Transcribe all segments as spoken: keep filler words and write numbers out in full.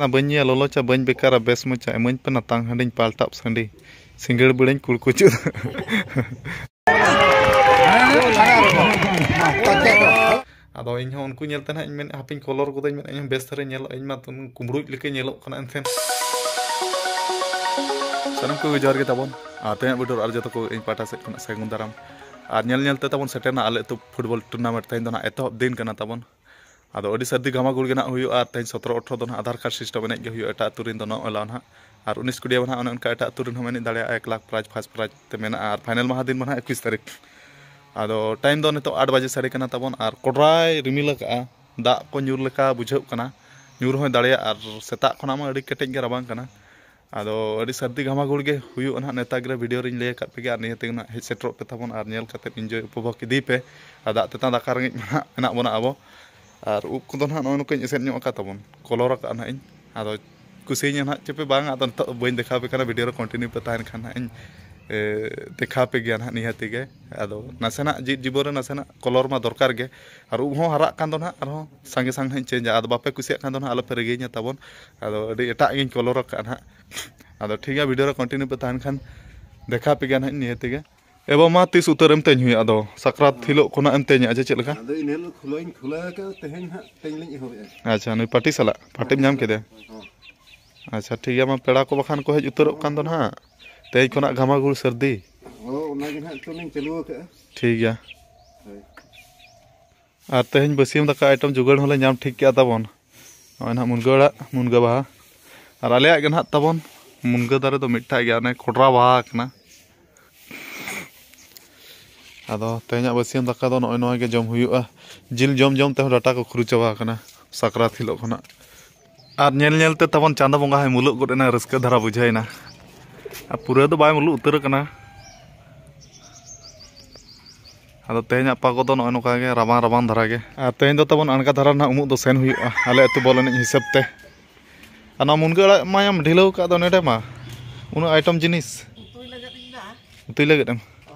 ᱵᱟᱹᱧ ᱧᱩᱭᱟ ᱞᱚᱞᱚ ᱪᱟ, ᱵᱟᱹᱧ ᱵᱮᱠᱟᱨᱟ ᱵᱮᱥ ᱢᱚᱪᱟ, ᱤᱢᱟᱹᱧ ᱯᱮ ᱱᱟᱛᱟᱝ ᱦᱟᱺᱰᱤᱧ ᱯᱟᱞᱴᱟᱵ ᱥᱟᱺᱰᱤ, ᱥᱤᱸᱜᱟᱹᱲ ᱵᱮᱲᱟᱧ ᱠᱩᱲᱠᱩᱪᱩᱫ᱾ ᱟᱫᱚ ᱤᱧ ᱦᱚᱸ ᱩᱱᱠᱩ ᱧᱮᱞ ᱛᱮ ᱱᱟᱦᱟᱜ ᱤᱧ ᱢᱮᱱᱮᱫᱼᱟ, ᱦᱟᱯᱮᱧ ᱠᱚᱞᱚᱨ ᱜᱚᱫᱟᱹᱧ ᱢᱮᱱᱮᱫᱼᱟ, ᱤᱧ ᱦᱚᱸ ᱵᱮᱥ ᱫᱷᱟᱨᱟᱧ ᱧᱮᱞᱚᱜ, ᱤᱧ ᱢᱟ ᱠᱩᱢᱵᱽᱲᱩᱡ ᱞᱮᱠᱟᱧ ᱧᱮᱞᱚᱜ ᱠᱟᱱᱟ ᱮᱱᱛᱮ᱾ ᱥᱟᱱᱟᱢ ᱠᱚᱜᱮ ᱡᱚᱦᱟᱨ ᱜᱮ ᱛᱟᱵᱚᱱ᱾ ᱟᱨ ᱛᱮᱦᱮᱧᱟᱜ video ᱨᱮ ᱟᱨ ᱡᱚᱛᱚ ᱠᱚ ᱤᱧ ᱯᱟᱦᱴᱟ ᱥᱮᱫ ᱠᱷᱚᱱᱟᱜ ᱥᱟᱹᱜᱩᱱ ᱫᱟᱨᱟᱢ᱾ ᱟᱨ ᱧᱮᱞ ᱧᱮᱞ ᱛᱮ ᱛᱟᱵᱚᱱ ᱥᱮᱴᱮᱨᱱᱟ ᱟᱞᱮ ᱟᱹᱛᱩ football tournament᱾ ᱛᱮᱦᱮᱧ ᱫᱚ ᱱᱟᱦᱟᱜ ᱮᱛᱚᱦᱚᱵ ᱫᱤᱱ ᱠᱟᱱᱟ ᱛᱟᱵᱚᱱ᱾ ᱟᱫᱚ ᱟᱹᱰᱤ ᱥᱟᱹᱨᱫᱤ ᱜᱷᱟᱢᱟᱜᱷᱩᱲ ᱜᱮ ᱱᱟᱦᱟᱜ ᱦᱩᱭᱩᱜᱼᱟ᱾ ᱛᱮᱦᱮᱧ ᱥᱚᱛᱨᱚ ᱟᱴᱷᱨᱚ ᱫᱚ ᱱᱟᱦᱟᱜ ᱟᱫᱷᱟᱨ card system ᱮᱱᱮᱡ ᱜᱮ ᱦᱩᱭᱩᱜᱼᱟ, ᱮᱴᱟᱜ ᱟᱹᱛᱩ ᱨᱮᱱ ᱫᱚ no allow ᱱᱟᱦᱟᱜ᱾ ᱟᱨ ᱩᱱᱤᱥ ᱠᱩᱲᱤ ᱢᱟ ᱱᱟᱦᱟᱜ ᱚᱱᱮ ᱚᱱᱠᱟ ᱮᱴᱟᱜ ᱟᱹᱛᱩ ᱨᱮᱱ ᱦᱚᱸᱢ ᱮᱱᱮᱡ ᱫᱟᱲᱮᱭᱟᱜᱼᱟ, ᱮᱠ ᱞᱟᱠᱷ prize, first prize ᱛᱮ ᱢᱮᱱᱟᱜᱼᱟ᱾ ᱟᱨ final ᱢᱟᱦᱟ ᱫᱤᱱ ᱢᱟ ᱱᱟᱦᱟᱜ ᱮᱠᱩᱥ ᱛᱟᱹᱨᱤᱠᱷ᱾ ᱟᱫᱚ time ᱫᱚ ᱱᱤᱛᱚᱜ ᱟᱴ ᱵᱟᱡᱮ ᱥᱟᱰᱮ ᱠᱟᱱᱟ ᱛᱟᱵᱚᱱ, ᱟᱨ ᱠᱚᱰᱨᱟᱭ ᱨᱤᱢᱤᱞ ᱟᱠᱟᱜᱼᱟ, ᱫᱟᱜ ᱠᱚ ᱧᱩᱨ ᱞᱮᱠᱟ ᱵᱩᱡᱷᱟᱹᱜ ᱠᱟᱱᱟ, ᱧᱩᱨ ᱦᱚᱸᱭ ᱫᱟᱲᱮᱭᱟᱜᱼᱟ᱾ ᱟᱨ ᱥᱮᱛᱟᱜ ᱠᱷᱚᱱᱟᱜ ᱢᱟ ᱟᱹᱰᱤ ᱠᱮᱴᱮᱡ ᱜᱮ ᱨᱟᱵᱟᱝ ᱠᱟᱱᱟ᱾ ᱟᱫᱚ ᱟᱹᱰᱤ ᱥᱟᱹᱨᱫᱤ ᱜᱷᱟᱢᱟᱜᱷᱩᱲ ᱜᱮ ᱦᱩᱭᱩᱜᱼᱟ ᱱᱟᱦᱟᱜ᱾ ᱱᱮᱛᱟᱜ ᱨᱮ video ᱨᱤᱧ ᱞᱟᱹᱭ ᱟᱠᱟᱫ ᱯᱮᱜᱮ, ᱟᱨ ᱱᱤᱭᱟᱹ ᱛᱮᱜᱮ ᱱᱟᱦᱟᱜ ᱦᱮᱡ ᱥᱮᱴᱮᱨᱚᱜ ᱯᱮ ᱛᱟᱵᱚᱱ ᱟᱨ ᱧᱮᱞ ᱠᱟᱛᱮᱫ enjoy ᱩᱯᱚᱵᱷᱳᱜᱽ ᱤᱫᱤᱭ ᱯᱮ᱾ ᱟᱨ ᱫᱟᱜ ᱛᱮᱛᱟᱝ ᱫᱟᱠᱟ ᱨᱮᱸᱜᱮᱡ ᱢᱟ ᱱᱟᱦᱟᱜ ᱢᱮᱱᱟᱜ ᱵᱚᱱᱟ ᱟᱵᱚ᱾ ᱟᱨ ᱩᱵ ᱠᱚᱫᱚ ᱱᱟᱦᱟᱜ ᱱᱚᱜᱼᱚᱭ ᱱᱚᱝᱠᱟᱧ ᱮᱥᱮᱫ ᱧᱚᱜ ᱟᱠᱟᱫ ᱛᱟᱵᱚᱱ, ᱠᱚᱞᱚᱨ ᱟᱠᱟᱫᱼᱟ ᱱᱟᱦᱟᱜ ᱤᱧ᱾ ᱟᱫᱚ ᱠᱩᱥᱤᱭᱟᱹᱧᱟ ᱱᱟᱦᱟᱜ ᱪᱮ ᱯᱮ ᱵᱟᱝ, ᱟᱫᱚ ᱱᱤᱛᱚᱜ ᱵᱟᱹᱧ ᱫᱮᱠᱷᱟᱣ ᱟᱯᱮ ᱠᱟᱱᱟ᱾ Video ᱨᱮ continue ᱯᱮ ᱛᱟᱦᱮᱱ ᱠᱷᱟᱱ ᱱᱟᱦᱟᱜ ᱤᱧ, ᱮ, ᱫᱮᱠᱷᱟᱣ ᱟᱯᱮ ᱜᱮᱭᱟ ᱱᱟᱦᱟᱜ ᱱᱤᱦᱟᱹᱛᱤ ᱜᱮ᱾ ᱟᱫᱚ ᱱᱟᱥᱮᱱᱟᱜ ᱡᱤᱣᱮᱫ ᱡᱤᱵᱚᱱ ᱨᱮ ᱱᱟᱥᱮᱱᱟᱜ ᱠᱚᱞᱚᱨ ᱢᱟ ᱫᱚᱨᱠᱟᱨ ᱜᱮ, ᱟᱨ ᱩᱵ ᱦᱚᱸ ᱦᱟᱨᱟᱜ ᱠᱟᱱ ᱫᱚ ᱱᱟᱦᱟᱜ ᱟᱨᱦᱚᱸ ᱥᱟᱸᱜᱮ ᱥᱟᱝ ᱱᱟᱦᱟᱜ ᱤᱧ ᱪᱮᱧᱡᱟ᱾ ᱟᱫᱚ ᱵᱟᱯᱮ ᱠᱩᱥᱤᱭᱟᱜ ᱠᱷᱟᱱ ᱫᱚ ᱱᱟᱦᱟᱜ ᱟᱞᱚᱯᱮ ᱨᱟᱹᱜᱤᱭᱟᱹᱧᱟ ᱛᱟᱵᱚᱱ᱾ ᱟᱫᱚ ᱟᱹᱰᱤ ᱮᱴᱟᱜ ᱜᱤᱧ ᱠᱚᱞᱚᱨ ᱟᱠᱟᱫᱼᱟ ᱱᱟᱦᱟᱜ᱾ ᱟᱫᱚ ᱴᱷᱤᱠ ᱜᱮᱭᱟ, video ᱨᱮ continue ᱯᱮ ᱛᱟᱦᱮᱱ ᱠᱷᱟᱱ ᱫᱮᱠᱷᱟᱣ ᱟᱯᱮ ᱜᱮᱭᱟ ᱱᱟᱦᱟᱜ ᱱᱤᱦᱟᱹᱛᱤ ᱜᱮ᱾ ᱮ ᱵᱟᱵᱟ, ᱢᱟ ᱛᱤᱥ ᱩᱛᱟᱹᱨᱮᱢ ᱛᱮᱧ ᱦᱩᱭᱩᱜᱼᱟ? ᱟᱫᱚ ᱥᱟᱠᱨᱟᱛ ᱦᱤᱞᱳᱜ ᱠᱷᱚᱱᱟᱜ ᱮᱢ ᱛᱮᱧᱟ ᱪᱮ ᱪᱮᱫ ᱞᱮᱠᱟ? ᱟᱫᱚ ᱤᱱᱟᱹ ᱦᱤᱞᱳᱜ ᱠᱷᱩᱞᱟᱹᱣ ᱤᱧ ᱠᱷᱩᱞᱟᱹᱣ ᱟᱠᱟᱫᱼᱟ, ᱛᱮᱦᱮᱧ ᱦᱟᱸᱜ ᱛᱮᱧ ᱞᱤᱧ ᱮᱦᱚᱵᱮᱜᱼᱟ᱾ ᱟᱪᱪᱷᱟ, ᱱᱩᱭ ᱯᱟᱹᱴᱤ ᱥᱟᱞᱟᱜ, ᱯᱟᱹᱴᱤᱢ ᱧᱟᱢ ᱠᱮᱫᱮᱭᱟ? ᱦᱚᱸ᱾ ᱟᱪᱪᱷᱟ, ᱴᱷᱤᱠ ᱜᱮᱭᱟ, ᱢᱟ ᱯᱮᱲᱟ ᱠᱚ ᱵᱟᱠᱷᱟᱱ ᱠᱚ ᱦᱮᱡ ᱩᱛᱟᱹᱨᱚᱜ ᱠᱟᱱ ᱫᱚ ᱱᱟᱦᱟᱜ᱾ ᱛᱮᱦᱮᱧ ᱠᱷᱚᱱᱟᱜ ᱜᱷᱟᱢᱟᱜᱷᱩᱲ ᱥᱟᱹᱨᱫᱤ᱾ ᱦᱚᱸ, ᱚᱱᱟᱜᱮ ᱱᱟᱦᱟᱜ ᱛᱚ ᱞᱤᱧ ᱪᱟᱹᱞᱩ ᱟᱠᱟᱫᱼᱟ᱾ ᱴᱷᱤᱠ ᱜᱮᱭᱟ᱾ ᱦᱳᱭ᱾ ᱟᱨ ᱛᱮᱦᱮᱧ ᱵᱟᱹᱥᱭᱟᱹᱢ ᱫᱟᱠᱟ item ᱡᱳᱜᱟᱲ ᱦᱚᱸᱞᱮ ᱧᱟᱢ ᱴᱷᱤᱠ ᱠᱮᱜᱼᱟ ᱛᱟᱵᱚᱱ᱾ ᱱᱚᱜᱼᱚᱭ ᱱᱟᱦᱟᱜ ᱢᱩᱱᱜᱟᱹ ᱟᱲᱟᱜ, ᱢᱩᱱᱜᱟᱹ ᱵᱟᱦᱟ᱾ ᱟᱨ ᱟᱞᱮᱭᱟᱜ ᱜᱮ ᱱᱟᱦᱟᱜ ᱛᱟᱵᱚᱱ ᱢᱩᱱᱜᱟᱹ ᱫᱟᱨᱮ ᱫᱚ ᱢᱤᱫᱴᱟᱜ ᱜᱮᱭᱟ, ᱚᱱᱮ ᱠᱚᱰᱨᱟ ᱵᱟᱦᱟ ᱟᱠᱟᱱᱟ᱾ ᱟᱫᱚ ᱛᱮᱦᱮᱧᱟᱜ ᱵᱟᱹᱥᱭᱟᱹᱢ ᱫᱟᱠᱟ ᱫᱚ ᱱᱚᱜᱼᱚᱭ ᱱᱚᱣᱟ ᱜᱮ ᱡᱚᱢ ᱦᱩᱭᱩᱜᱼᱟ᱾ ᱡᱤᱞ ᱡᱚᱢ ᱡᱚᱢ ᱛᱮᱦᱚᱸ ᱰᱟᱴᱟ ᱠᱚ ᱠᱷᱩᱨᱩ ᱪᱟᱵᱟ ᱟᱠᱟᱱᱟ ᱥᱟᱠᱨᱟᱛ ᱦᱤᱞᱳᱜ ᱠᱷᱚᱱᱟᱜ᱾ ᱟᱨ ᱧᱮᱞ ᱧᱮᱞ ᱛᱮ ᱛᱟᱵᱚᱱ ᱪᱟᱸᱫᱚ ᱵᱚᱸᱜᱟ ᱦᱚᱸᱭ ᱢᱩᱞᱩᱜ ᱜᱚᱫ ᱮᱱᱟ, ᱨᱟᱹᱥᱠᱟᱹ ᱫᱷᱟᱨᱟ ᱵᱩᱡᱷᱟᱹᱣ ᱮᱱᱟ᱾ ᱟᱨ ᱯᱩᱨᱟᱹ ᱫᱚ ᱵᱟᱭ ᱢᱩᱞᱩᱜ ᱩᱛᱟᱹᱨ ᱟᱠᱟᱱᱟ᱾ ᱟᱫᱚ ᱛᱮᱦᱮᱧᱟᱜ ᱯᱟᱜᱚ ᱫᱚ ᱱᱚᱜᱼᱚᱭ ᱱᱚᱝᱠᱟ ᱜᱮ ᱨᱟᱵᱟᱝ ᱨᱟᱵᱟᱝ ᱫᱷᱟᱨᱟ ᱜᱮ᱾ ᱟᱨ ᱛᱮᱦᱮᱧ ᱫᱚ ᱛᱟᱵᱚᱱ ᱟᱬᱜᱟ ᱫᱷᱟᱨᱟ ᱨᱮᱱᱟᱜ ᱩᱢᱩᱜ ᱫᱚ ᱥᱮᱱ ᱦᱩᱭᱩᱜᱼᱟ ᱟᱞᱮ ᱟᱹᱛᱩ ᱵᱚᱞ ᱮᱱᱮᱡ ᱦᱤᱥᱟᱹᱵ ᱛᱮ᱾ ᱟᱨ ᱱᱚᱣᱟ ᱢᱩᱱᱜᱟᱹ ᱟᱲᱟᱜ ᱢᱟᱭᱟᱢ ᱰᱷᱤᱞᱟᱹᱣ ᱟᱠᱟᱫ ᱫᱚ ᱱᱚᱰᱮ ᱢᱟ, ᱩᱱᱟᱹᱜ item ᱡᱤᱱᱤᱥ᱾ ᱩᱛᱩᱭ ᱞᱟᱹᱜᱤᱫ ᱤᱧ ᱫᱚ᱾ ᱩᱛᱩᱭ ᱞᱟᱹᱜᱤᱫ ᱮᱢ?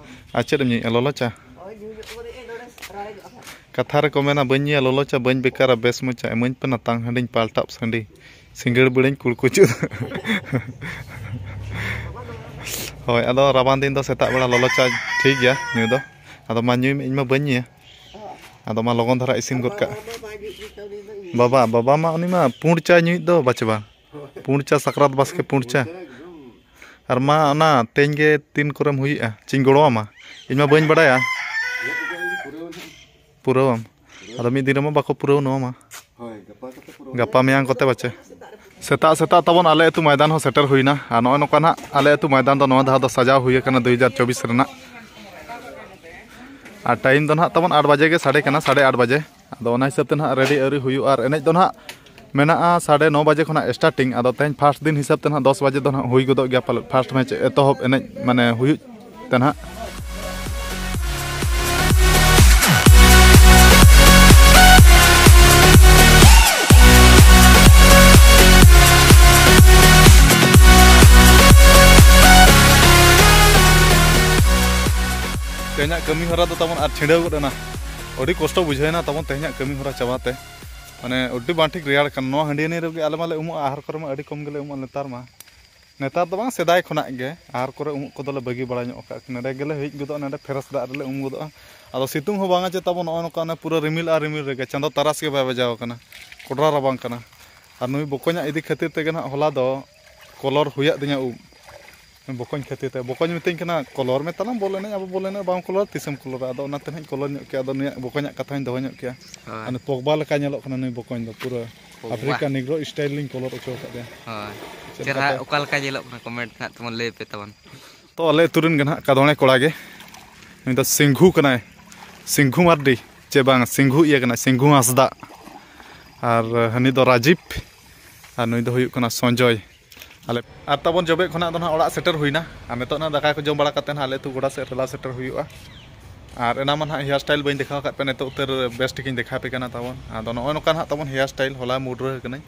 ᱟᱨ ᱪᱮᱫ ᱮᱢ ᱧᱩᱭᱮᱫᱼᱟ, ᱞᱚᱞᱚ ᱪᱟ? ᱦᱳᱭ, ᱧᱩ ᱧᱚᱜ ᱠᱟᱹᱫᱟᱹᱧ, ᱱᱚᱰᱮ ᱨᱟᱲᱮᱡᱚᱜᱼᱟ ᱦᱟᱸᱜ᱾ ᱠᱟᱛᱷᱟ ᱨᱮᱠᱚ ᱢᱮᱱᱟ, ᱵᱟᱹᱧ ᱧᱩᱭᱟ ᱞᱚᱞᱚ ᱪᱟ, ᱵᱟᱹᱧ ᱵᱮᱠᱟᱨᱟ ᱵᱮᱥ ᱢᱚᱪᱟ, ᱤᱢᱟᱹᱧ ᱯᱮ ᱱᱟᱛᱟᱝ ᱦᱟᱺᱰᱤᱧ ᱯᱟᱞᱴᱟᱵ ᱥᱟᱺᱰᱤ, ᱥᱤᱸᱜᱟᱹᱲ ᱵᱮᱲᱟᱧ ᱠᱩᱲᱠᱩᱪᱩ᱾ ᱦᱳᱭ, ᱟᱫᱚ ᱨᱟᱵᱟᱝ ᱫᱤᱱ ᱫᱚ ᱥᱮᱛᱟᱜ ᱵᱮᱲᱟ ᱞᱚᱞᱚ ᱪᱟ ᱴᱷᱤᱠ ᱜᱮᱭᱟ ᱧᱩ ᱫᱚ᱾ ᱟᱫᱚ ᱢᱟ ᱧᱩᱭ ᱢᱮ, ᱤᱧ ᱢᱟ ᱵᱟᱹᱧ ᱧᱩᱭᱟ᱾ ᱟᱫᱚ ᱢᱟ ᱞᱚᱜᱚᱱ ᱫᱷᱟᱨᱟ ᱤᱥᱤᱱ ᱜᱚᱫ ᱠᱟᱜ᱾ ᱵᱟᱵᱟ, ᱵᱟᱵᱟ ᱢᱟ ᱩᱱᱤ ᱢᱟ ᱯᱩᱸᱰ ᱪᱟ ᱧᱩᱭᱤᱡ ᱫᱚ ᱵᱟᱪᱮ ᱵᱟᱝ᱾ ᱯᱩᱸᱰ ᱪᱟ, ᱥᱟᱠᱨᱟᱛ ᱵᱟᱥᱠᱮ ᱯᱩᱸᱰ ᱪᱟ᱾ ᱟᱨ ᱢᱟ ᱚᱱᱟ ᱛᱮᱧ ᱜᱮ ᱛᱤᱱ ᱠᱚᱨᱮᱢ ᱦᱩᱭᱩᱜᱼᱟ, ᱪᱮᱧ ᱜᱚᱲᱚᱣᱟᱢᱟ? ᱤᱧ ᱢᱟ ᱵᱟᱹᱧ ᱵᱟᱰᱟᱭᱟ᱾ ᱯᱩᱨᱟᱹᱣᱟᱢ? ᱟᱫᱚ ᱢᱤᱫ ᱫᱤᱱ ᱨᱮᱢᱟ ᱵᱟᱠᱚ ᱯᱩᱨᱟᱹᱣ ᱱᱚᱣᱟ ᱢᱟ᱾ ᱦᱳᱭ, ᱜᱟᱯᱟ ᱠᱚᱛᱮ ᱯᱩᱨᱟᱹᱣ᱾ ᱜᱟᱯᱟ ᱢᱮᱭᱟᱝ ᱠᱚᱛᱮ ᱯᱟᱪᱮ᱾ ᱥᱮᱛᱟᱜ ᱥᱮᱛᱟᱜ ᱛᱟᱵᱚᱱ ᱟᱞᱮ ᱟᱹᱛᱩ ᱢᱚᱭᱫᱟᱱ ᱦᱚᱸ ᱥᱮᱴᱮᱨ ᱦᱩᱭᱱᱟ᱾ ᱟᱨ ᱱᱚᱜᱼᱚᱭ ᱱᱚᱝᱠᱟ ᱱᱟᱦᱟᱜ ᱟᱞᱮ ᱟᱹᱛᱩ ᱢᱚᱭᱫᱟᱱ ᱫᱚ ᱱᱚᱣᱟ ᱫᱷᱟᱣ ᱫᱚ ᱥᱟᱡᱟᱣ ᱦᱩᱭ ᱟᱠᱟᱱᱟ ᱫᱩ ᱦᱟᱡᱟᱨ ᱪᱚᱵᱵᱤᱥ ᱨᱮᱱᱟᱜ᱾ ᱟᱨ ᱴᱟᱭᱤᱢ ᱫᱚ ᱱᱟᱦᱟᱜ ᱛᱟᱵᱚᱱ ᱟᱴ ᱵᱟᱡᱮ ᱜᱮ ᱥᱟᱰᱮ ᱠᱟᱱᱟ, ᱥᱟᱲᱮ ᱟᱴ ᱵᱟᱡᱮ᱾ ᱟᱫᱚ ᱚᱱᱟ ᱦᱤᱥᱟᱹᱵ ᱛᱮ ᱱᱟᱦᱟᱜ ᱨᱮᱰᱤ ᱟᱹᱣᱨᱤ ᱦᱩᱭᱩᱜᱼᱟ᱾ ᱟᱨ ᱮᱱᱮᱡ ᱫᱚ ᱱᱟᱦᱟᱜ ᱢᱮᱱᱟᱜᱼᱟ ᱥᱟᱲᱮ ᱱᱚ ᱵᱟᱡᱮ ᱠᱷᱚᱱᱟᱜ ᱥᱴᱟᱨᱴᱤᱝ᱾ ᱟᱫᱚ ᱛᱮᱦᱮᱧ ᱯᱷᱟᱥᱴ ᱫᱤᱱ ᱦᱤᱥᱟᱹᱵ ᱛᱮ ᱱᱟᱦᱟᱜ ᱫᱚᱥ ᱵᱟᱡᱮ ᱫᱚ ᱱᱟᱦᱟᱜ ᱦᱩᱭ ᱜᱚᱫᱚᱜ ᱜᱮᱭᱟ ᱯᱟᱞᱮᱫ, ᱯᱷᱟᱥᱴ ᱢᱮᱪ ᱮᱛᱚᱦᱚᱵ ᱮᱱᱮᱡ ᱢᱟᱱᱮ ᱦᱩᱭᱩᱜ ᱛᱮ ᱱᱟᱦᱟᱜ᱾ ᱛᱮᱦᱮᱧᱟᱜ ᱠᱟᱹᱢᱤ ᱦᱚᱨᱟ ᱫᱚ ᱛᱟᱵᱚᱱ ᱟᱨ ᱪᱷᱤᱰᱟᱹᱣ ᱜᱚᱫ ᱮᱱᱟ᱾ ᱟᱹᱰᱤ ᱠᱚᱥᱴᱚ ᱵᱩᱡᱷᱟᱹᱣᱮᱱᱟ ᱛᱟᱵᱚᱱ ᱛᱮᱦᱮᱧᱟᱜ ᱠᱟᱹᱢᱤ ᱦᱚᱨᱟ ᱪᱟᱵᱟᱛᱮ᱾ ᱢᱟᱱᱮ ᱟᱹᱰᱤ ᱵᱟᱝ ᱴᱷᱤᱠ ᱨᱮᱭᱟᱲ ᱠᱟᱱᱟ᱾ ᱱᱚᱣᱟ ᱦᱟᱺᱰᱤᱭᱟᱹᱱᱤ ᱨᱮᱜᱮ ᱟᱞᱮ ᱢᱟᱞᱮ ᱩᱢᱩᱜᱼᱟ, ᱟᱦᱟᱨ ᱠᱚᱨᱮ ᱢᱟ ᱟᱹᱰᱤ ᱠᱚᱢ ᱜᱮᱞᱮ ᱩᱢᱩᱜᱼᱟ ᱱᱮᱛᱟᱨ ᱢᱟ᱾ ᱱᱮᱛᱟᱨ ᱫᱚ ᱵᱟᱝ, ᱥᱮᱫᱟᱭ ᱠᱷᱚᱱᱟᱜ ᱜᱮ ᱟᱦᱟᱨ ᱠᱚᱨᱮ ᱩᱢᱩᱜ ᱠᱚᱫᱚᱞᱮ ᱵᱟᱹᱜᱤ ᱵᱟᱲᱟ ᱧᱚᱜ ᱟᱠᱟᱫ᱾ ᱱᱚᱰᱮ ᱜᱮᱞᱮ ᱦᱮᱡ ᱜᱚᱫᱚᱜᱼᱟ, ᱱᱚᱰᱮ ᱯᱷᱮᱨᱮᱥ ᱫᱟᱜ ᱨᱮᱞᱮ ᱩᱢ ᱜᱚᱫᱚᱜᱼᱟ᱾ ᱟᱫᱚ ᱥᱤᱛᱩᱝ ᱦᱚᱸ ᱵᱟᱝᱟ ᱪᱮ ᱛᱟᱵᱚᱱ, ᱱᱚᱜᱼᱚᱭ ᱱᱚᱝᱠᱟ ᱚᱱᱮ ᱯᱩᱨᱟᱹ ᱨᱤᱢᱤᱞ ᱟᱨ ᱨᱤᱢᱤᱞ ᱨᱮᱜᱮ, ᱪᱟᱸᱫᱚ ᱛᱟᱨᱟᱥ ᱜᱮ ᱵᱟᱭ ᱵᱟᱡᱟᱣ ᱟᱠᱟᱱᱟ, ᱠᱚᱰᱨᱟ ᱨᱟᱵᱟᱝ ᱠᱟᱱᱟ᱾ ᱟᱨ ᱱᱩᱭ ᱵᱚᱠᱚᱧᱟᱜ ᱤᱫᱤ ᱠᱷᱟᱹᱛᱤᱨ ᱛᱮᱜᱮ ᱱᱟᱦᱟᱜ ᱦᱚᱞᱟ ᱫᱚ ᱠᱚᱞᱚᱨ ᱦᱩᱭᱟᱫ ᱛᱤᱧᱟ ᱩᱵ᱾ ᱵᱚᱠᱚᱧ ᱠᱷᱟᱹᱛᱤᱨ ᱛᱮ, ᱵᱚᱠᱚᱧ ᱢᱤᱛᱟᱹᱧ ᱠᱟᱱᱟ, "ᱠᱚᱞᱚᱨ ᱢᱮ ᱛᱟᱞᱟᱝ, ᱵᱚᱞ ᱮᱱᱮᱡ ᱟᱵᱚ, ᱵᱚᱞ ᱮᱱᱮᱡ ᱵᱟᱢ ᱠᱚᱞᱚᱨᱟ, ᱛᱤᱥᱮᱢ ᱠᱚᱞᱚᱨᱟ?" ᱟᱫᱚ ᱚᱱᱟᱛᱮ ᱱᱟᱦᱟᱜ ᱤᱧ ᱠᱚᱞᱚᱨ ᱧᱚᱜ ᱠᱮᱜᱼᱟ᱾ ᱟᱫᱚ ᱱᱩᱭᱟᱜ ᱵᱚᱠᱚᱧᱟᱜ ᱠᱟᱛᱷᱟ ᱦᱚᱧ ᱫᱚᱦᱚ ᱧᱚᱜ ᱠᱮᱜᱼᱟ᱾ ᱦᱳᱭ᱾ ᱢᱟᱱᱮ ᱯᱚᱜᱽᱵᱟ ᱞᱮᱠᱟ ᱧᱮᱞᱚᱜ ᱠᱟᱱᱟ ᱱᱩᱭ ᱵᱚᱠᱚᱧ ᱫᱚ, ᱯᱩᱨᱟᱹ ᱯᱚᱜᱽᱵᱟ᱾ ᱟᱯᱷᱨᱤᱠᱟ ᱱᱤᱜᱽᱨᱳ ᱥᱴᱟᱭᱤᱞ ᱞᱤᱧ ᱠᱚᱞᱚᱨ ᱦᱚᱪᱚ ᱟᱠᱟᱫᱮᱭᱟ᱾ ᱦᱳᱭ᱾ ᱪᱮᱫ ᱪᱮᱦᱨᱟ ᱞᱮᱠᱟᱛᱮ? ᱚᱠᱟ ᱞᱮᱠᱟ ᱧᱮᱞᱚᱜ ᱠᱟᱱᱟ, ᱠᱚᱢᱮᱱᱴ ᱱᱟᱦᱟᱜ ᱛᱟᱵᱚᱱ ᱞᱟᱹᱭ ᱯᱮ ᱛᱟᱵᱚᱱ᱾ ᱛᱚ, ᱟᱞᱮ ᱟᱹᱛᱩ ᱨᱮᱱ ᱜᱮ ᱱᱟᱦᱟᱜ ᱠᱟᱫᱚᱬᱮ ᱠᱚᱲᱟ ᱜᱮ᱾ ᱱᱩᱭ ᱫᱚ ᱥᱤᱝᱜᱷᱩ ᱠᱟᱱᱟᱭ, ᱥᱤᱝᱜᱷᱩ ᱢᱟᱨᱰᱤ, ᱪᱮ ᱵᱟᱝ, ᱥᱤᱝᱜᱷᱩ ᱤᱭᱟᱹ ᱠᱟᱱᱟᱭ, ᱥᱤᱝᱜᱷᱩ ᱦᱟᱸᱥᱫᱟ᱾ ᱟᱨ ᱦᱟᱹᱱᱤ ᱫᱚ ᱨᱟᱡᱤᱵᱽ, ᱟᱨ ᱱᱩᱭ ᱫᱚ ᱦᱩᱭᱩᱜ ᱠᱟᱱᱟ ᱥᱚᱧᱡᱚᱭ᱾ ᱟᱞᱮ ᱟᱨ ᱛᱟᱵᱚᱱ ᱡᱚᱵᱮ ᱠᱷᱚᱱᱟᱜ ᱫᱚ ᱱᱟᱦᱟᱜ ᱚᱲᱟᱜ ᱥᱮᱴᱮᱨ ᱦᱩᱭᱱᱟ᱾ ᱟᱨ ᱱᱤᱛᱚᱜ ᱱᱟᱦᱟᱜ ᱫᱟᱠᱟ ᱠᱚ ᱡᱚᱢ ᱵᱟᱲᱟ ᱠᱟᱛᱮ ᱱᱟᱦᱟᱜ ᱟᱞᱮ ᱟᱹᱛᱩ ᱜᱚᱰᱟ ᱥᱮᱫ ᱴᱷᱮᱞᱟᱣ ᱥᱮᱴᱮᱨ ᱦᱩᱭᱩᱜᱼᱟ᱾ ᱟᱨ ᱮᱱᱟ ᱢᱟ ᱱᱟᱦᱟᱜ ᱦᱮᱭᱟᱨ ᱥᱴᱟᱭᱤᱞ ᱵᱟᱹᱧ ᱫᱮᱠᱷᱟᱣ ᱟᱠᱟᱫ ᱯᱮ, ᱱᱤᱛᱚᱜ ᱩᱛᱟᱹᱨ ᱵᱮᱥ ᱴᱷᱤᱠᱤᱧ ᱫᱮᱠᱷᱟᱣ ᱟᱯᱮ ᱠᱟᱱᱟ ᱛᱟᱵᱚᱱ᱾ ᱟᱫᱚ ᱱᱚᱜᱼᱚᱭ ᱱᱚᱝᱠᱟ ᱱᱟᱦᱟᱜ ᱛᱟᱵᱚᱱ ᱦᱮᱭᱟᱨ ᱥᱴᱟᱭᱤᱞ, ᱦᱚᱞᱟ ᱢᱩᱰᱨᱟᱹ ᱟᱠᱟᱱᱟᱹᱧ᱾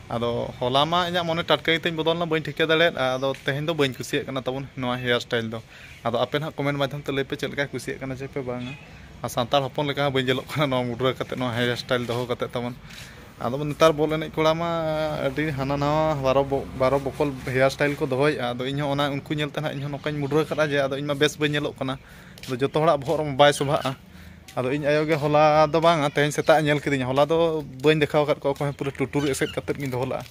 ᱟᱫᱚ ᱦᱚᱞᱟ ᱢᱟ ᱤᱧᱟᱹᱜ ᱢᱚᱱᱮ ᱴᱟᱴᱠᱟ ᱜᱮᱛᱤᱧ ᱵᱚᱫᱚᱞ ᱮᱱᱟ, ᱵᱟᱹᱧ ᱴᱷᱤᱠᱟᱹ ᱫᱟᱲᱮᱭᱟᱫᱼᱟ᱾ ᱟᱫᱚ ᱛᱮᱦᱮᱧ ᱫᱚ ᱵᱟᱹᱧ ᱠᱩᱥᱤᱭᱟᱜ ᱠᱟᱱᱟ ᱛᱟᱵᱚᱱ ᱱᱚᱣᱟ ᱦᱮᱭᱟᱨ ᱥᱴᱟᱭᱤᱞ ᱫᱚ᱾ ᱟᱫᱚ ᱟᱯᱮ ᱱᱟᱦᱟᱜ ᱠᱚᱢᱮᱱᱴ ᱢᱟᱫᱽᱫᱷᱚᱢ ᱛᱮ ᱞᱟᱹᱭ ᱯᱮ ᱪᱮᱫ ᱞᱮᱠᱟ ᱠᱩᱥᱤᱭᱟᱜ ᱠᱟᱱᱟ ᱪᱮ ᱯᱮ ᱵᱟᱝᱟ᱾ ᱟᱨ ᱥᱟᱱᱛᱟᱲ ᱦᱚᱯᱚᱱ ᱞᱮᱠᱟ ᱦᱚᱸ ᱵᱟᱹᱧ ᱧᱮᱞᱚᱜ ᱠᱟᱱᱟ ᱱᱚᱣᱟ ᱢᱩᱰᱨᱟᱹ ᱠᱟᱛᱮ, ᱱᱚᱣᱟ ᱦᱮᱭᱟᱨ ᱥᱴᱟᱭᱤᱞ ᱫᱚᱦᱚ ᱠᱟᱛᱮ ᱛᱟᱵᱚᱱ᱾ ᱟᱫᱚ ᱱᱮᱛᱟᱨ ᱵᱚᱞ ᱮᱱᱮᱡ ᱠᱚᱲᱟ ᱢᱟ ᱟᱹᱰᱤ ᱦᱟᱱᱟ ᱱᱟᱣᱟ ᱵᱟᱨᱚ ᱵᱚ- ᱵᱟᱨᱚ ᱵᱚᱠᱚᱞ ᱦᱮᱭᱟᱨ ᱥᱴᱟᱭᱤᱞ ᱠᱚ ᱫᱚᱦᱚᱭᱮᱫᱼᱟ᱾ ᱟᱫᱚ ᱤᱧᱦᱚᱸ ᱚᱱᱟ ᱩᱱᱠᱩ ᱧᱮᱞ ᱛᱮ ᱱᱟᱦᱟᱜ ᱤᱧᱦᱚᱸ ᱱᱚᱝᱠᱟᱧ ᱢᱩᱰᱨᱟᱹ ᱠᱟᱫᱟ ᱡᱮ ᱟᱫᱚ ᱤᱧ ᱢᱟ ᱵᱮᱥ ᱵᱟᱹᱧ ᱧᱮᱞᱚᱜ ᱠᱟᱱᱟ᱾ ᱟᱫᱚ ᱡᱚᱛᱚ ᱦᱚᱲᱟᱜ ᱵᱚᱦᱚᱜ ᱨᱮᱢᱟ ᱵᱟᱭ ᱥᱚᱵᱷᱟᱜᱼᱟ᱾ ᱟᱫᱚ ᱤᱧ ᱟᱭᱳ ᱜᱮ ᱦᱚᱞᱟ ᱫᱚ ᱵᱟᱝᱟ, ᱛᱮᱦᱮᱧ ᱥᱮᱛᱟᱜ ᱮ ᱧᱮᱞ ᱠᱤᱫᱤᱧᱟ᱾ ᱦᱚᱞᱟ ᱫᱚ ᱵᱟᱹᱧ ᱫᱮᱠᱷᱟᱣ ᱟᱠᱟᱫ ᱠᱚᱣᱟ, ᱚᱠᱚᱭ ᱦᱚᱸ ᱯᱩᱨᱟᱹ ᱴᱩᱴᱩᱨ ᱮᱥᱮᱫ ᱠᱟᱛᱮᱫ ᱜᱤᱧ ᱫᱚᱦᱚ ᱞᱮᱫᱼᱟ᱾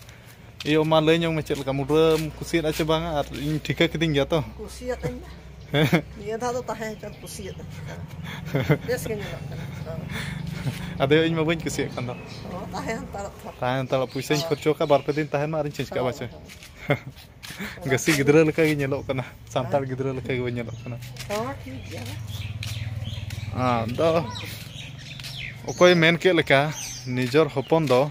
ᱤᱭᱟᱹ ᱢᱟ ᱞᱟᱹᱭ ᱧᱚᱜ ᱢᱮ, ᱪᱮᱫ ᱞᱮᱠᱟ ᱢᱩᱰᱨᱟᱹᱢ ᱠᱩᱥᱤᱭᱟᱫᱼᱟ ᱪᱮ ᱵᱟᱝᱟ? ᱟᱨ ᱤᱧ ᱴᱷᱤᱠᱟᱹ ᱠᱤᱫᱤᱧ ᱜᱮᱭᱟ ᱛᱚ᱾ ᱠᱩᱥᱤᱭᱟᱫᱟᱹᱧ ᱢᱟ᱾ ᱱᱤᱭᱟᱹ ᱫᱷᱟᱣ ᱫᱚ ᱛᱟᱦᱮᱸ ᱦᱚᱪᱚᱱ, ᱠᱩᱥᱤᱭᱟᱫᱟᱹᱧ᱾ ᱵᱮᱥ ᱜᱮ ᱧᱮᱞᱚᱜ ᱠᱟᱱᱟ᱾ ᱟᱫᱚ ᱤᱧ ᱢᱟ ᱵᱟᱹᱧ ᱠᱩᱥᱤᱭᱟᱜ ᱠᱟᱱ ᱫᱚ᱾ ᱚ, ᱛᱟᱦᱮᱸ ᱦᱟᱛᱟᱲᱚᱜ ᱛᱷᱚ᱾ ᱛᱟᱦᱮᱸ ᱦᱟᱛᱟᱲᱚᱜ, ᱯᱚᱭᱥᱟᱧ ᱦᱳᱭ᱾ ᱠᱷᱚᱨᱪᱚ ᱠᱟᱜ, ᱵᱟᱨ ᱯᱮ ᱫᱤᱱ ᱛᱟᱦᱮᱱ ᱢᱟ ᱟᱨᱤᱧ ᱪᱮᱧᱡᱽ ᱠᱟᱜᱼᱟ ᱦᱳᱭ, ᱵᱟᱪᱮ᱾ ᱦᱳᱭ᱾ ᱜᱟᱹᱥᱤ ᱜᱤᱫᱽᱨᱟᱹ ᱞᱮᱠᱟ ᱜᱮ ᱧᱮᱞᱚᱜ ᱠᱟᱱᱟ, ᱥᱟᱱᱛᱟᱲ ᱦᱮᱸ᱾ ᱜᱤᱫᱽᱨᱟᱹ ᱞᱮᱠᱟ ᱜᱮ ᱵᱟᱹᱧ ᱧᱮᱞᱚᱜ ᱠᱟᱱᱟ᱾ ᱦᱚᱸ, ᱴᱷᱤᱠ ᱜᱮᱭᱟ᱾ ᱟᱫᱚ ᱚᱠᱚᱭ ᱢᱮᱱ ᱠᱮᱫ ᱞᱮᱠᱟ, ᱱᱤᱡᱚᱨ ᱦᱚᱯᱚᱱ ᱫᱚ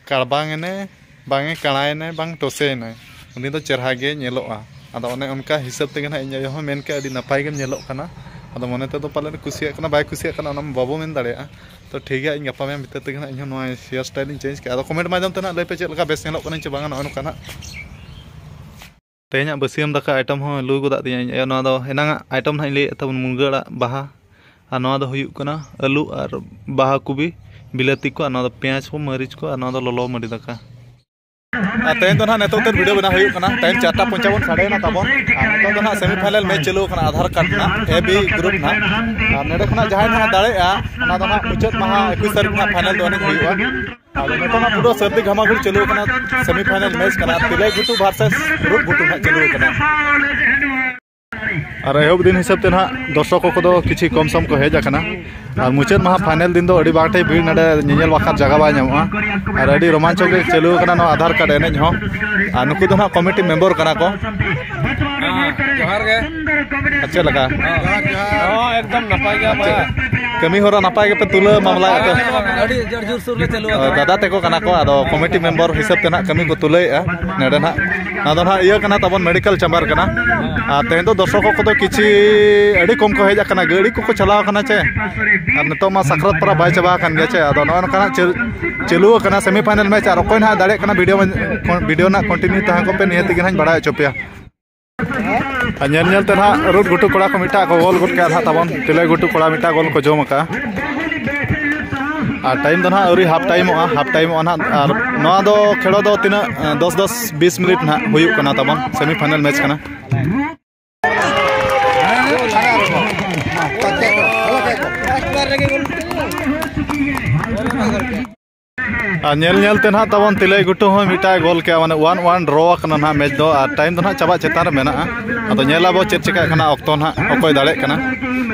ᱠᱟᱲᱵᱟᱝ ᱮᱱᱟᱭ, ᱵᱟᱝ ᱮ ᱠᱟᱬᱟᱭᱮᱱᱟᱭ, ᱵᱟᱝ ᱴᱚᱥᱮᱭᱮᱱᱟᱭ, ᱩᱱᱤ ᱫᱚ ᱪᱮᱨᱦᱟ ᱜᱮ ᱧᱮᱞᱚᱜᱼᱟ᱾ ᱟᱫᱚ ᱚᱱᱮ ᱚᱱᱠᱟ ᱦᱤᱥᱟᱹᱵ ᱛᱮᱜᱮ ᱱᱟᱦᱟᱜ ᱤᱧ ᱟᱭᱳ ᱦᱚᱸ ᱢᱮᱱ ᱠᱮᱫ, "ᱟᱹᱰᱤ ᱱᱟᱯᱟᱭ ᱜᱮᱢ ᱧᱮᱞᱚᱜ ᱠᱟᱱᱟ᱾" ᱟᱫᱚ ᱢᱚᱱᱮ ᱛᱮᱫᱚ ᱯᱟᱞᱮᱱ ᱠᱩᱥᱤᱭᱟᱜ ᱠᱟᱱᱟ, ᱵᱟᱭ ᱠᱩᱥᱤᱭᱟᱜ ᱠᱟᱱᱟ, ᱚᱱᱟ ᱢᱟ ᱵᱟᱵᱚ ᱢᱮᱱ ᱫᱟᱲᱮᱭᱟᱜᱼᱟ᱾ ᱛᱚ ᱴᱷᱤᱠ ᱜᱮᱭᱟ, ᱤᱧ ᱜᱟᱯᱟ ᱢᱮᱭᱟᱝ ᱵᱷᱤᱛᱤᱨ ᱛᱮᱜᱮ ᱱᱟᱦᱟᱜ ᱤᱧ ᱦᱚᱸ ᱱᱚᱣᱟ ᱦᱮᱭᱟᱨ ᱥᱴᱟᱭᱤᱞ ᱤᱧ ᱪᱮᱧᱡᱽ ᱠᱮᱫᱼᱟ᱾ ᱟᱫᱚ ᱠᱚᱢᱮᱱᱴ ᱢᱟᱫᱽᱫᱷᱚᱢ ᱛᱮ ᱱᱟᱦᱟᱜ ᱞᱟᱹᱭ ᱯᱮ ᱪᱮᱫ ᱞᱮᱠᱟ ᱵᱮᱥ ᱧᱮᱞᱚᱜ ᱠᱟᱱᱟᱧ ᱪᱮ ᱵᱟᱝᱟ, ᱱᱚᱜᱼᱚᱭ ᱱᱚᱝᱠᱟ ᱱᱟᱦᱟᱜ᱾ ᱛᱮᱦᱮᱧᱟᱜ ᱵᱟᱹᱥᱭᱟᱹᱢ ᱫᱟᱠᱟ ᱟᱭᱴᱮᱢ ᱦᱚᱸ ᱞᱩ ᱜᱚᱫᱟᱜ ᱛᱤᱧᱟᱹ ᱤᱧ ᱟᱭᱳ᱾ ᱱᱚᱣᱟ ᱫᱚ ᱮᱱᱟᱝᱟᱜ ᱟᱭᱴᱮᱢ ᱱᱟᱦᱟᱜ ᱤᱧ ᱞᱟᱹᱭᱮᱫ ᱛᱟᱵᱚᱱ, ᱢᱩᱱᱜᱟᱹ ᱟᱲᱟᱜ ᱵᱟᱦᱟ, ᱟᱨ ᱱᱚᱣᱟ ᱫᱚ ᱦᱩᱭᱩᱜ ᱠᱟᱱᱟ ᱟᱹᱞᱩ ᱟᱨ ᱵᱟᱦᱟ ᱠᱚᱵᱤ, ᱵᱤᱞᱟᱹᱛᱤ ᱠᱚ, ᱟᱨ ᱱᱚᱣᱟ ᱫᱚ ᱯᱮᱸᱭᱟᱡᱽ ᱠᱚ, ᱢᱟᱹᱨᱤᱪ ᱠᱚ, ᱟᱨ ᱱᱚᱣᱟ ᱫᱚ ᱞᱚᱞᱚ ᱢᱟᱹᱰᱤ ᱫᱟᱠᱟ᱾ ᱟᱨ ᱛᱮᱦᱮᱧ ᱫᱚ ᱱᱟᱦᱟᱜ ᱱᱤᱛᱚᱜ ᱩᱛᱟᱹᱨ ᱵᱷᱤᱰᱤᱭᱳ ᱵᱮᱱᱟᱣ ᱦᱩᱭᱩᱜ ᱠᱟᱱᱟ᱾ ᱴᱟᱭᱤᱢ ᱪᱟᱨᱴᱟ ᱯᱚᱧᱪᱟᱵᱚᱱ ᱥᱟᱰᱮᱭᱮᱱᱟ ᱛᱟᱵᱚᱱ᱾ ᱟᱨ ᱱᱤᱛᱚᱜ ᱫᱚ ᱱᱟᱦᱟᱜ ᱥᱮᱢᱤ ᱯᱷᱟᱭᱱᱟᱞ ᱢᱮᱪ ᱪᱟᱹᱞᱩ ᱟᱠᱟᱱᱟ ᱟᱫᱷᱟᱨ ᱠᱟᱨᱰ ᱨᱮᱱᱟᱜ, ᱮ ᱵᱤ ᱜᱨᱩᱯ ᱱᱟᱦᱟᱜ᱾ ᱟᱨ ᱱᱚᱰᱮ ᱠᱷᱚᱱᱟᱜ ᱡᱟᱦᱟᱸᱭ ᱱᱟᱦᱟᱜ ᱫᱟᱲᱮᱭᱟᱜᱼᱟ, ᱚᱱᱟ ᱫᱚ ᱱᱟᱦᱟᱜ ᱢᱩᱪᱟᱹᱫ ᱢᱟᱦᱟ ᱮᱠᱩᱥ ᱛᱟᱹᱨᱤᱠᱷ ᱱᱟᱦᱟᱜ ᱯᱷᱟᱭᱱᱟᱞ ᱫᱚ ᱮᱱᱮᱡ ᱦᱩᱭᱩᱜᱼᱟ᱾ ᱟᱫᱚ ᱱᱤᱛᱚᱜ ᱱᱟᱦᱟᱜ ᱯᱩᱨᱟᱹ ᱥᱟᱹᱨᱫᱤ ᱜᱷᱟᱢᱟᱜᱷᱩᱲ ᱪᱟᱹᱞᱩ ᱟᱠᱟᱱᱟ᱾ ᱥᱮᱢᱤ ᱯᱷᱟᱭᱱᱟᱞ ᱢᱮᱪ ᱠᱟᱱᱟ, ᱛᱤᱞᱟᱹᱭ ᱜᱷᱩᱴᱩ ᱵᱷᱟᱨᱥᱮᱥ ᱨᱩᱯ ᱜᱷᱩᱴᱩ ᱱᱟᱦᱟᱜ ᱪᱟᱹᱞᱩ ᱟᱠᱟᱱᱟ᱾ ᱟᱨ ᱮᱦᱚᱵ ᱫᱤᱱ ᱦᱤᱥᱟᱹᱵ ᱛᱮ ᱱᱟᱦᱟᱜ ᱫᱚᱨᱥᱚᱠ ᱠᱚᱫᱚ ᱠᱤᱪᱷᱤ ᱠᱚᱢ ᱥᱚᱢ ᱠᱚ ᱦᱮᱡ ᱟᱠᱟᱱᱟ᱾ ᱟᱨ ᱢᱩᱪᱟᱹᱫ ᱢᱟᱦᱟ ᱯᱷᱟᱭᱱᱮᱞ ᱫᱤᱱ ᱫᱚ ᱟᱹᱰᱤ ᱵᱟᱝ ᱴᱷᱤᱠ ᱵᱷᱤᱲ, ᱱᱚᱰᱮ ᱧᱮᱧᱮᱞ ᱵᱟᱠᱷᱨᱟ ᱡᱟᱭᱜᱟ ᱵᱟᱭ ᱧᱟᱢᱚᱜᱼᱟ᱾ ᱟᱨ ᱟᱹᱰᱤ ᱨᱳᱢᱟᱧᱪᱚᱠ ᱜᱮ ᱪᱟᱹᱞᱩ ᱟᱠᱟᱱᱟ ᱱᱚᱣᱟ ᱟᱫᱷᱟᱨ ᱠᱟᱨᱰ ᱮᱱᱮᱡ ᱦᱚᱸ᱾ ᱟᱨ ᱱᱩᱠᱩ ᱫᱚ ᱱᱟᱦᱟᱜ ᱠᱚᱢᱤᱴᱤ ᱢᱮᱢᱵᱚᱨ ᱠᱟᱱᱟ ᱠᱚ᱾ ᱦᱮᱸ, ᱡᱚᱦᱟᱨ ᱜᱮ᱾ ᱟᱨ ᱪᱮᱫ ᱞᱮᱠᱟ? ᱦᱚᱸ, ᱡᱚᱦᱟᱨ, ᱡᱚᱦᱟᱨ᱾ ᱦᱚᱸ, ᱮᱠᱫᱚᱢ ᱱᱟᱯᱟᱭ ᱜᱮᱭᱟ ᱵᱷᱟᱭ᱾ ᱠᱟᱹᱢᱤ ᱦᱚᱨᱟ ᱱᱟᱯᱟᱭ ᱜᱮᱯᱮ ᱛᱩᱞᱟᱹᱣ ᱢᱟᱢᱞᱟᱭᱮᱫᱼᱟ ᱯᱮ? ᱟᱹᱰᱤ ᱡᱳᱨ ᱡᱳᱨ ᱥᱩᱨ ᱞᱮ ᱪᱟᱹᱞᱩ ᱟᱠᱟᱫᱟ᱾ ᱫᱟᱫᱟ ᱛᱟᱠᱚ ᱠᱟᱱᱟ ᱠᱚ, ᱟᱫᱚ ᱠᱚᱢᱤᱴᱤ ᱢᱮᱢᱵᱚᱨ ᱦᱤᱥᱟᱹᱵ ᱛᱮ ᱱᱟᱦᱟᱜ ᱠᱟᱹᱢᱤ ᱠᱚ ᱛᱩᱞᱟᱹᱣᱮᱫᱼᱟ᱾ ᱱᱚᱰᱮ ᱱᱟᱦᱟᱜ, ᱱᱚᱣᱟ ᱫᱚ ᱱᱟᱦᱟᱜ ᱤᱭᱟᱹ ᱠᱟᱱᱟ ᱛᱟᱵᱚᱱ, ᱢᱮᱰᱤᱠᱮᱞ ᱪᱮᱢᱵᱟᱨ ᱠᱟᱱᱟ᱾ ᱟᱨ ᱛᱮᱦᱮᱧ ᱫᱚ ᱫᱚᱨᱥᱚᱠ ᱠᱚᱫᱚ ᱠᱤᱪᱷᱤ ᱟᱹᱰᱤ ᱠᱚᱢ ᱠᱚ ᱦᱮᱡ ᱟᱠᱟᱱᱟ, ᱜᱟᱹᱰᱤ ᱠᱚᱠᱚ ᱪᱟᱞᱟᱣ ᱟᱠᱟᱱᱟ ᱪᱮ᱾ ᱟᱨ ᱱᱤᱛᱚᱜ ᱢᱟ ᱥᱟᱠᱨᱟᱛ ᱯᱚᱨᱚᱵᱽ ᱵᱟᱭ ᱪᱟᱵᱟ ᱟᱠᱟᱱ ᱜᱮᱭᱟ ᱪᱮ᱾ ᱟᱫᱚ ᱱᱚᱜᱼᱚᱭ ᱱᱚᱝᱠᱟ ᱱᱟᱦᱟᱜ ᱪᱟᱹᱞ-, ᱪᱟᱹᱞᱩ ᱟᱠᱟᱱᱟ ᱥᱮᱢᱤ ᱯᱷᱟᱭᱱᱮᱞ ᱢᱮᱪ᱾ ᱟᱨ ᱚᱠᱚᱭ ᱱᱟᱦᱟᱜ ᱫᱟᱲᱮᱭᱟᱜ ᱠᱟᱱᱟ, ᱵᱷᱤᱰᱤᱭᱳ ᱢᱟ-, ᱵᱷᱤᱰᱤᱭᱳ ᱱᱟᱦᱟᱜ ᱠᱚᱱᱴᱤᱱᱤᱭᱩ ᱛᱟᱦᱮᱸ ᱠᱚᱜ ᱯᱮ, ᱱᱤᱦᱟᱹᱛ ᱜᱮ ᱱᱟᱦᱟᱜ ᱤᱧ ᱵᱟᱲᱟᱭ ᱦᱚᱪᱚ ᱯᱮᱭᱟ᱾ ᱟᱨ ᱧᱮᱞ ᱧᱮᱞ ᱛᱮ ᱱᱟᱦᱟᱜ ᱨᱩᱴ ᱜᱷᱩᱴᱩ ᱠᱚᱲᱟ ᱠᱚ ᱢᱤᱫᱴᱟᱜ ᱠᱚ ᱜᱳᱞ ᱜᱚᱫ ᱠᱮᱜᱼᱟ ᱱᱟᱦᱟᱜ ᱛᱟᱵᱚᱱ, ᱛᱤᱞᱟᱹᱭ ᱜᱷᱩᱴᱩ ᱠᱚᱲᱟ ᱢᱤᱫᱴᱟᱜ ᱜᱳᱞ ᱠᱚ ᱡᱚᱢ ᱟᱠᱟᱫᱼᱟ᱾ ᱟᱨ ᱴᱟᱭᱤᱢ ᱫᱚ ᱱᱟᱦᱟᱜ ᱟᱹᱣᱨᱤ ᱦᱟᱯ ᱴᱟᱭᱤᱢᱚᱜᱼᱟ, ᱦᱟᱯ ᱴᱟᱭᱤᱢᱚᱜᱼᱟ ᱱᱟᱦᱟᱜ᱾ ᱟᱨ ᱱᱚᱣᱟ ᱫᱚ ᱠᱷᱮᱲᱚ ᱫᱚ ᱛᱤᱱᱟᱹᱜ, ᱫᱚᱥ ᱫᱚᱥ ᱵᱤᱥ ᱢᱤᱱᱤᱴ ᱱᱟᱦᱟᱜ ᱦᱩᱭᱩᱜ ᱠᱟᱱᱟ ᱛᱟᱵᱚᱱ, ᱥᱮᱢᱤ ᱯᱷᱟᱭᱱᱟᱞ ᱢᱮᱪ ᱠᱟᱱᱟ᱾ ᱟᱨ ᱧᱮᱞ ᱧᱮᱞ ᱛᱮ ᱱᱟᱦᱟᱜ ᱛᱟᱵᱚᱱ ᱛᱤᱞᱟᱹᱭ ᱜᱷᱩᱴᱩ ᱦᱚᱸ ᱢᱤᱫᱴᱟᱝ ᱜᱳᱞ ᱠᱮᱜᱼᱟ, ᱢᱟᱱᱮ ᱚᱣᱟᱱ ᱚᱣᱟᱱ ᱰᱨᱚ ᱟᱠᱟᱱᱟ ᱱᱟᱦᱟᱜ ᱢᱮᱪ ᱫᱚ᱾ ᱟᱨ ᱴᱟᱭᱤᱢ ᱫᱚ ᱱᱟᱦᱟᱜ ᱪᱟᱵᱟᱜ ᱪᱮᱛᱟᱱ ᱨᱮ ᱢᱮᱱᱟᱜᱼᱟ᱾ ᱟᱫᱚ ᱧᱮᱞ ᱟᱵᱚ ᱪᱮᱫ ᱪᱮᱠᱟᱜ ᱠᱟᱱᱟ, ᱚᱠᱛᱚ ᱱᱟᱦᱟᱜ ᱚᱠᱚᱭ ᱫᱟᱲᱮᱭᱟᱜ ᱠᱟᱱᱟ᱾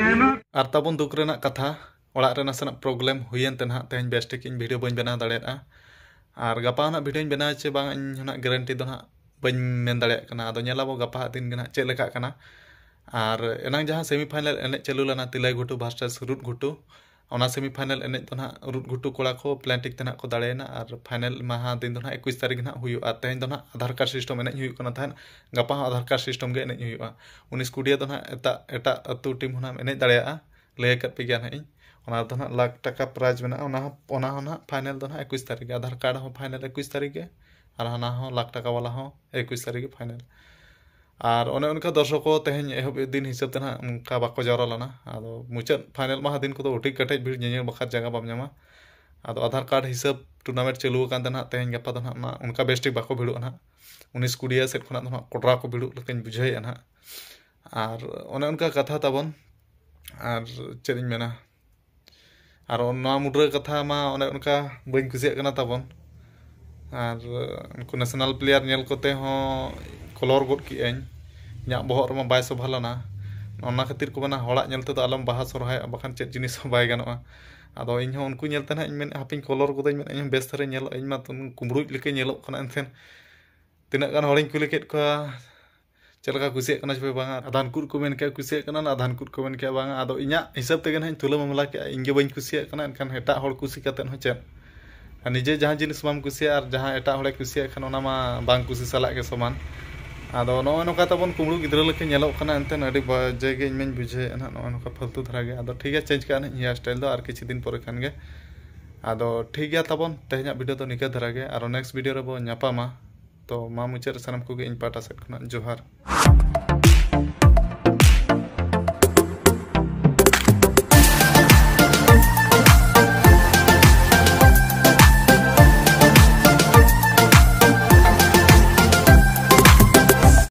ᱟᱨ ᱛᱟᱵᱚᱱ ᱫᱩᱠ ᱨᱮᱱᱟᱜ ᱠᱟᱛᱷᱟ, ᱚᱲᱟᱜ ᱨᱮ ᱱᱟᱥᱮᱱᱟᱜ ᱯᱨᱚᱵᱞᱮᱢ ᱦᱩᱭᱮᱱ ᱛᱮ ᱱᱟᱦᱟᱜ ᱛᱮᱦᱮᱧ ᱵᱮᱥ ᱴᱷᱤᱠ ᱤᱧ ᱵᱷᱤᱰᱤᱭᱳ ᱵᱟᱹᱧ ᱵᱮᱱᱟᱣ ᱫᱟᱲᱮᱭᱟᱫᱼᱟ᱾ ᱟᱨ ᱜᱟᱯᱟ ᱱᱟᱦᱟᱜ ᱵᱷᱤᱰᱤᱭᱳᱧ ᱵᱮᱱᱟᱣ ᱪᱮ ᱵᱟᱝ, ᱤᱧ ᱦᱚᱸ ᱱᱟᱦᱟᱜ ᱜᱮᱨᱮᱱᱴᱤ ᱫᱚ ᱱᱟᱦᱟᱜ ᱵᱟᱹᱧ ᱢᱮᱱ ᱫᱟᱲᱮᱭᱟᱜ ᱠᱟᱱᱟ᱾ ᱟᱫᱚ ᱧᱮᱞ ᱟᱵᱚ ᱜᱟᱯᱟ ᱦᱟᱜ ᱫᱤᱱ ᱜᱮ ᱱᱟᱦᱟᱜ ᱪᱮᱫ ᱞᱮᱠᱟᱜ ᱠᱟᱱᱟ᱾ ᱟᱨ ᱮᱱᱟᱝ ᱡᱟᱦᱟᱸ ᱥᱮᱢᱤ ᱯᱷᱟᱭᱱᱟᱞ ᱮᱱᱮᱡ ᱪᱟᱹᱞᱩ ᱞᱮᱱᱟ, ᱛᱤᱞᱟᱹᱭ ᱜᱷᱩᱴᱩ ᱵᱷᱟᱨᱥᱟᱥ ᱨᱩᱫ ᱜᱷᱩᱴᱩ, ᱚᱱᱟ ᱥᱮᱢᱤ ᱯᱷᱟᱭᱱᱟᱞ ᱮᱱᱮᱡ ᱫᱚ ᱱᱟᱦᱟᱜ ᱨᱩᱫ ᱜᱷᱩᱴᱩ ᱠᱚᱲᱟ ᱠᱚ ᱯᱞᱮᱱᱴᱤᱠ ᱛᱮ ᱱᱟᱦᱟᱜ ᱠᱚ ᱫᱟᱲᱮᱭᱮᱱᱟ᱾ ᱟᱨ ᱯᱷᱟᱭᱱᱟᱞ ᱢᱟᱦᱟ ᱫᱤᱱ ᱫᱚ ᱱᱟᱦᱟᱜ ᱮᱠᱩᱥ ᱛᱟᱹᱨᱤᱠᱷ ᱱᱟᱦᱟᱜ ᱦᱩᱭᱩᱜᱼᱟ᱾ ᱟᱨ ᱛᱮᱦᱮᱧ ᱫᱚ ᱱᱟᱦᱟᱜ ᱟᱫᱷᱟᱨ ᱠᱟᱨᱰ ᱥᱤᱥᱴᱮᱢ ᱮᱱᱮᱡ ᱦᱩᱭᱩᱜ ᱠᱟᱱᱟ ᱛᱟᱦᱮᱸᱫ, ᱜᱟᱯᱟ ᱦᱚᱸ ᱟᱫᱷᱟᱨ ᱠᱟᱨᱰ ᱥᱤᱥᱴᱮᱢ ᱜᱮ ᱮᱱᱮᱡ ᱦᱩᱭᱩᱜᱼᱟ᱾ ᱩᱱᱤᱥ ᱠᱩᱲᱤᱭᱟ ᱫᱚ ᱱᱟᱦᱟᱜ ᱮᱴᱟᱜ, ᱮᱴᱟᱜ ᱟᱹᱛᱩ ᱴᱤᱢ ᱦᱚᱸ ᱱᱟᱦᱟᱜ ᱮᱱᱮᱡ ᱫᱟᱲᱮᱭᱟᱜᱼᱟ, ᱞᱟᱹᱭ ᱟᱠᱟᱫ ᱯᱮ ᱜᱮᱭᱟ ᱱᱟᱦᱟᱜ ᱤᱧ᱾ ᱚᱱᱟ ᱨᱮᱫᱚ ᱱᱟᱦᱟᱜ ᱞᱟᱠᱷ ᱴᱟᱠᱟ ᱯᱨᱟᱭᱤᱡᱽ ᱢᱮᱱᱟᱜᱼᱟ᱾ ᱚᱱᱟ ᱦᱚᱸ, ᱚᱱᱟ ᱦᱚᱸ ᱱᱟᱦᱟᱜ ᱯᱷᱟᱭᱱᱟᱞ ᱫᱚ ᱱᱟᱦᱟᱜ ᱮᱠᱩᱥ ᱛᱟᱹᱨᱤᱠᱷ ᱜᱮ, ᱟᱫᱷᱟᱨ ᱠᱟᱨᱰ ᱦᱚᱸ ᱯᱷᱟᱭᱱᱟᱞ ᱮᱠᱩᱥ ᱛᱟᱹᱨᱤᱠᱷ ᱜᱮ, ᱟᱨ ᱦᱟᱱᱟ ᱦᱚᱸ ᱞᱟᱠᱷ ᱴᱟᱠᱟ ᱵᱟᱞᱟ ᱦᱚᱸ ᱮᱠᱩᱥ ᱛᱟᱹᱨᱤᱠᱷ ᱜᱮ ᱯᱷᱟᱭᱱᱟᱞ᱾ ᱟᱨ ᱚᱱᱮ ᱚᱱᱠᱟ ᱫᱚᱨᱥᱚᱠ ᱠᱚ ᱛᱮᱦᱮᱧ ᱮᱦᱚᱵ ᱫᱤᱱ ᱦᱤᱥᱟᱹᱵ ᱛᱮ ᱱᱟᱦᱟᱜ ᱚᱱᱠᱟ ᱵᱟᱠᱚ ᱡᱟᱣᱨᱟ ᱞᱮᱱᱟ᱾ ᱟᱫᱚ ᱢᱩᱪᱟᱹᱫ ᱯᱷᱟᱭᱱᱟᱞ ᱢᱟᱦᱟ ᱫᱤᱱ ᱠᱚᱫᱚ ᱟᱹᱰᱤ ᱠᱮᱴᱮᱡ ᱵᱷᱤᱲ, ᱧᱮᱧᱮᱞ ᱵᱟᱠᱷᱨᱟ ᱡᱟᱭᱜᱟ ᱵᱟᱢ ᱧᱟᱢᱟ᱾ ᱟᱫᱚ ᱟᱫᱷᱟᱨ ᱠᱟᱨᱰ ᱦᱤᱥᱟᱹᱵ ᱴᱩᱨᱱᱟᱢᱮᱱᱴ ᱪᱟᱹᱞᱩ ᱟᱠᱟᱱ ᱛᱮ ᱱᱟᱦᱟᱜ ᱛᱮᱦᱮᱧ ᱜᱟᱯᱟ ᱫᱚ ᱱᱟᱦᱟᱜ ᱚᱱᱟ ᱚᱱᱠᱟ ᱵᱮᱥ ᱴᱷᱤᱠ ᱵᱟᱠᱚ ᱵᱷᱤᱲᱚᱜᱼᱟ ᱱᱟᱦᱟᱜ᱾ ᱩᱱᱤᱥ ᱠᱩᱲᱤᱭᱟ ᱥᱮᱫ ᱠᱷᱚᱱᱟᱜ ᱫᱚ ᱱᱟᱦᱟᱜ ᱠᱚᱰᱨᱟ ᱠᱚ ᱵᱷᱤᱲᱚᱜ ᱞᱮᱠᱟᱧ ᱵᱩᱡᱷᱟᱹᱣᱮᱫᱼᱟ ᱱᱟᱦᱟᱜ᱾ ᱟᱨ ᱚᱱᱮ ᱚᱱᱠᱟ ᱠᱟᱛᱷᱟ ᱛᱟᱵᱚᱱ᱾ ᱟᱨ ᱪᱮᱫ ᱤᱧ ᱢᱮᱱᱟ, ᱟᱨ ᱱᱚᱣᱟ ᱢᱩᱰᱨᱟᱹ ᱠᱟᱛᱷᱟ ᱢᱟ ᱚᱱᱮ ᱚᱱᱠᱟ ᱵᱟᱹᱧ ᱠᱩᱥᱤᱭᱟᱜ ᱠᱟᱱᱟ ᱛᱟᱵᱚᱱ᱾ ᱟᱨ ᱩᱱᱠᱩ ᱱᱮᱥᱱᱟᱞ ᱯᱞᱮᱭᱟᱨ ᱧᱮᱞ ᱠᱚᱛᱮ ᱦᱚᱸ ᱠᱚᱞᱚᱨ ᱜᱚᱫ ᱠᱮᱜᱼᱟᱹᱧ, ᱤᱧᱟᱹᱜ ᱵᱚᱦᱚᱜ ᱨᱮᱢᱟ ᱵᱟᱭ ᱥᱚᱵᱷᱟ ᱞᱮᱱᱟ᱾ ᱚᱱᱟ ᱠᱷᱟᱹᱛᱤᱨ ᱠᱚ ᱢᱮᱱᱟ, ᱦᱚᱲᱟᱜ ᱧᱮᱞ ᱛᱮᱫᱚ ᱟᱞᱚᱢ ᱵᱟᱦᱟ ᱥᱚᱨᱦᱟᱭᱚᱜᱼᱟ, ᱵᱟᱠᱷᱟᱱ ᱪᱮᱫ ᱡᱤᱱᱤᱥ ᱦᱚᱸ ᱵᱟᱭ ᱜᱟᱱᱚᱜᱼᱟ᱾ ᱟᱫᱚ ᱤᱧ ᱦᱚᱸ ᱩᱱᱠᱩ ᱧᱮᱞ ᱛᱮ ᱱᱟᱦᱟᱜ ᱤᱧ ᱢᱮᱱᱮᱫᱼᱟ, ᱦᱟᱯᱮᱧ ᱠᱚᱞᱚᱨ ᱜᱚᱫᱟᱹᱧ ᱢᱮᱱᱮᱫᱼᱟ, ᱤᱧ ᱦᱚᱸ ᱵᱮᱥ ᱫᱷᱟᱨᱟᱧ ᱧᱮᱞᱚᱜ, ᱤᱧ ᱢᱟ ᱛᱩ-, ᱠᱩᱢᱵᱽᱲᱩᱡ ᱞᱮᱠᱟᱧ ᱧᱮᱞᱚᱜ ᱠᱟᱱᱟ᱾ ᱮᱱᱠᱷᱟᱱ ᱛᱤᱱᱟᱹᱜ ᱜᱟᱱ ᱦᱚᱲᱤᱧ ᱠᱩᱞᱤ ᱠᱮᱫ ᱠᱚᱣᱟ, ᱪᱮᱫ ᱞᱮᱠᱟ ᱠᱩᱥᱤᱭᱟᱜ ᱠᱟᱱᱟ ᱪᱮ ᱵᱟᱝᱟ? ᱟᱫᱷᱟᱱ ᱠᱩᱫ ᱠᱚ ᱢᱮᱱ ᱠᱮᱜᱼᱟ ᱠᱩᱥᱤᱭᱟᱜ ᱠᱟᱱᱟ, ᱟᱫᱷᱟᱱ ᱠᱩᱫ ᱠᱚ ᱢᱮᱱ ᱠᱮᱜᱼᱟ ᱵᱟᱝᱟ᱾ ᱟᱫᱚ ᱤᱧᱟᱹᱜ ᱦᱤᱥᱟᱹᱵ ᱛᱮᱜᱮ ᱱᱟᱦᱟᱜ ᱤᱧ ᱛᱩᱞᱟᱹ ᱢᱟᱢᱞᱟ ᱠᱮᱜᱼᱟ, ᱤᱧ ᱜᱮ ᱵᱟᱹᱧ ᱠᱩᱥᱤᱭᱟᱜ ᱠᱟᱱᱟ, ᱮᱱᱠᱷᱟᱱ ᱮᱴᱟᱜ ᱦᱚᱲ ᱠᱩᱥᱤ ᱠᱟᱛᱮᱫ ᱦᱚᱸ ᱪᱮᱫ? ᱟᱨ ᱱᱤᱡᱮ ᱡᱟᱦᱟᱸ ᱡᱤᱱᱤᱥ ᱵᱟᱢ ᱠᱩᱥᱤᱭᱟᱜᱼᱟ ᱟᱨ ᱡᱟᱦᱟᱸ ᱮᱴᱟᱜ ᱦᱚᱲᱮ ᱠᱩᱥᱤᱭᱟᱜ ᱠᱷᱟᱱ, ᱚᱱᱟ ᱢᱟ ᱵᱟᱝ ᱠᱩᱥᱤ ᱥᱟᱞᱟᱜ ᱜᱮ ᱥᱚᱢᱟᱱ᱾ ᱟᱫᱚ ᱱᱚᱜᱼᱚᱭ ᱱᱚᱝᱠᱟ ᱛᱟᱵᱚᱱ ᱠᱩᱢᱵᱽᱲᱩ ᱜᱤᱫᱽᱨᱟᱹ ᱞᱮᱠᱟ ᱧᱮᱞᱚᱜ ᱠᱟᱱᱟ, ᱮᱱᱛᱮᱫ ᱟᱹᱰᱤ ᱵᱟᱡᱮ ᱜᱮ ᱤᱧ ᱢᱟᱧ ᱵᱩᱡᱷᱟᱹᱣᱮᱫᱼᱟ ᱱᱟᱦᱟᱜ ᱱᱚᱜᱼᱚᱭ ᱱᱚᱝᱠᱟ ᱯᱷᱟᱞᱛᱩ ᱫᱷᱟᱨᱟ ᱜᱮ᱾ ᱟᱫᱚ ᱴᱷᱤᱠ ᱜᱮᱭᱟ, ᱪᱮᱧᱡᱽ ᱠᱟᱜᱼᱟ ᱱᱟᱦᱟᱜ ᱦᱮᱭᱟᱨ ᱥᱴᱟᱭᱤᱞ ᱫᱚ ᱟᱨ ᱠᱤᱪᱷᱩ ᱫᱤᱱ ᱯᱚᱨᱮ ᱠᱷᱟᱱ ᱜᱮ᱾ ᱟᱫᱚ ᱴᱷᱤᱠ ᱜᱮᱭᱟ ᱛᱟᱵᱚᱱ, ᱛᱮᱦᱮᱧᱟᱜ ᱵᱷᱤᱰᱤᱭᱳ ᱫᱚ ᱱᱤᱠᱟᱹ ᱫᱷᱟᱨᱟ ᱜᱮ, ᱟᱨᱚ ᱱᱮᱠᱥᱴ ᱵᱷᱤᱰᱤᱭᱳ ᱨᱮᱵᱚ ᱧᱟᱯᱟᱢᱟ᱾ ᱛᱚ ᱢᱟ ᱢᱩᱪᱟᱹᱫ ᱨᱮ ᱥᱟᱱᱟᱢ ᱠᱚᱜᱮ ᱤᱧ ᱯᱟᱦᱴᱟ ᱥᱮᱫ ᱠᱷᱚᱱᱟᱜ ᱡᱚᱦᱟᱨ᱾